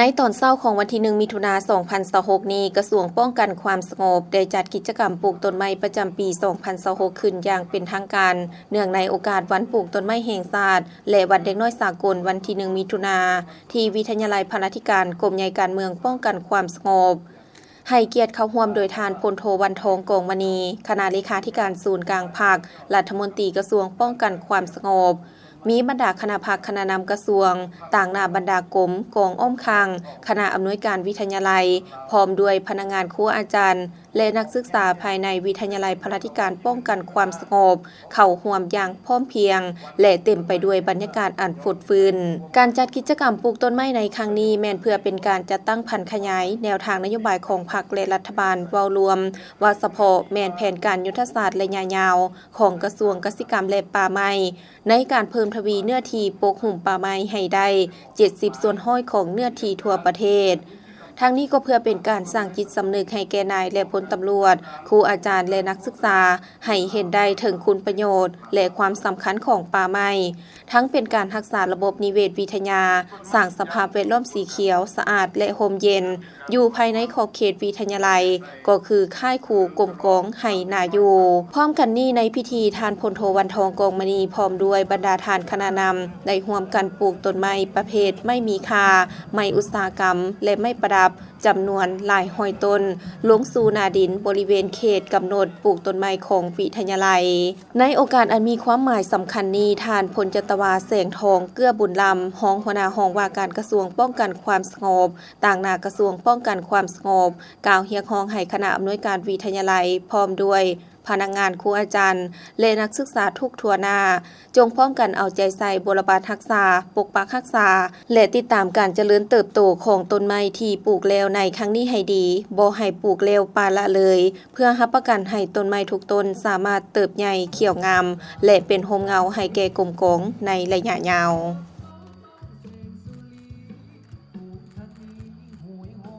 ໃນຕອນເຊົ້າຂອງວັນທີໜຶ່ງ ມິຖຸນາ ສອງພັນຊາວຫົກນີ້, ກະຊວງປ້ອງກັນຄວາມສະຫງົບ ໄດ້ຈັດກິດຈະກຳປູກຕົ້ນໄມ້ປະຈຳປີ ສອງພັນຊາວຫົກ ຂຶ້ນຢ່າງເປັນທາງການ ເນື່ອງໃນໂອກາດວັນປູກຕົ້ນໄມ້ແຫ່ງຊາດ ແລະ ວັນເດັກນ້ອຍສາກົນ ວັນທີໜຶ່ງ ມິຖຸນາ ທີ່ວິທະຍາໄລພະລາທິການ ກົມໃຫຍ່ການເມືອງປ້ອງກັນຄວາມສະຫງົບ. ໃຫ້ກຽດເຂົ້າຮ່ວມໂດຍທ່ານ ພົນໂທ ວັນທອງ ກອງມະນີ, ຄະນະເລຂາທິການສູນກາງພັກ, ລັດຖະມົນຕີກະຊວງປ້ອງກັນຄວາມສະຫງົບ, ມີບັນດາຄະນະພັກ, ຄະນະນຳກະຊວງ, ຕາງໜ້າບັນດາກົມ, ກອງອ້ອມຂ້າງ, ຄະນະອຳນວຍການວິທະຍາໄລ, ພ້ອມດ້ວຍພະນັກງານ, ຄູອາຈານ ແລະ ນັກສຶກສາພາຍໃນວິທະຍາໄລພະລາທິການປ້ອງກັນຄວາມສະຫງົບ ເຂົ້າຮ່ວມຢ່າງພ້ອມພຽງ ແລະ ເຕັມໄປດ້ວຍບັນຍາກາດອັນຟົດຟື້ນ. ການຈັດກິດຈະກຳປູກຕົ້ນໄມ້ໃນຄັ້ງນີ້ ແມ່ນເພື່ອເປັນການຈັດຕັ້ງຜັນຂະຫຍາຍແນວທາງນະໂຍບາຍຂອງພັກ ແລະ ລັດຖະບານເວົ້າລວມ, ເວົ້າສະເພາະແມ່ນແຜນການຍຸດທະສາດໄລຍະຍາວຂອງກະຊວງກະສິກຳ ແລະ ປ່າໄມ້ ໃນການເພີ່ມທະວີເນື້ອທີ່ປົກຫຸ້ມປ່າໄມ້ໃຫ້ໄດ້ ເຈັດສິບສ່ວນຮ້ອຍຂອງເນື້ອທີ່ທົ່ວປະເທດ. ທັງນີ້ກໍເພື່ອເປັນການສ້າງຈິດສຳນຶກໃຫ້ແກ່ນາຍ ແລະ ພົນຕຳຫຼວດ, ຄູອາຈານ ແລະ ນັກສຶກສາ ໃຫ້ເຫັນໄດ້ເຖິງຄຸນປະໂຫຍດ ແລະ ຄວາມສຳຄັນຂອງປ່າໄມ້, ທັງເປັນການຮັກສາລະບົບນິເວດວິທະຍາ, ສ້າງສະພາບແວດລ້ອມສີຂຽວ, ສະອາດ ແລະ ຮົ່ມເຢັນ ຢູ່ພາຍໃນຂອບເຂດວິທະຍາໄລ ກໍຄືຄ້າຍຄູກົມກອງໄຮ່ນາຢູ່. ພ້ອມກັນນີ້, ໃນພິທີ ທ່ານ ພົນໂທ ວັນທອງ ກອງມະນີ ພ້ອມດ້ວຍບັນດາທ່ານຄະນະນຳ ໄດ້ຮ່ວມກັນປູກຕົ້ນໄມ້ປະເພດໄມ້ມີຄ່າ, ໄມ້ອຸດສາຫະກຳ ແລະ ໄມ້ປະດັບ ຈຳນວນຫຼາຍຮ້ອຍຕົ້ນ ລົງສູ່ໜ້າດິນບໍລິເວນເຂດກຳນົດປູກຕົ້ນໄມ້ຂອງວິທະຍາໄລ. ໃນໂອກາດອັນມີຄວາມໝາຍສຳຄັນນີ້, ທ່ານ ພົນຈັດຕະວາ ແສງທອງ ເກື້ອບຸນລຳ, ຮອງຫົວໜ້າຫ້ອງວ່າການກະຊວງປ້ອງກັນຄວາມສະຫງົບ, ຕາງໜ້າກະຊວງປ້ອງກັນຄວາມສະຫງົບ, ກ່າວຮຽກຮ້ອງໃຫ້ຄະນະອຳນວຍການວິທະຍາໄລ ພ້ອມດ້ວຍ ພະນັກງານ, ຄູອາຈານ ແລະ ນັກສຶກສາທຸກທົ່ວໜ້າ ຈົ່ງພ້ອມກັນເອົາໃຈໃສ່ບົວລະບັດຮັກສາ, ປົກປັກຮັກສາ ແລະ ຕິດຕາມການຈະເລີນເຕີບໂຕຂອງຕົ້ນໄມ້ທີ່ປູກແລ້ວໃນຄັ້ງນີ້ໃຫ້ດີ, ບໍ່ໃຫ້ປູກແລ້ວປະລະເລີຍ, ເພື່ອຮັບປະກັນໃຫ້ຕົ້ນໄມ້ທຸກຕົ້ນສາມາດເຕີບໃຫຍ່, ຂຽວງາມ ແລະ ເປັນຮົ່ມເງົາໃຫ້ແກ່ກົມກອງໃນໄລຍະຍາວ.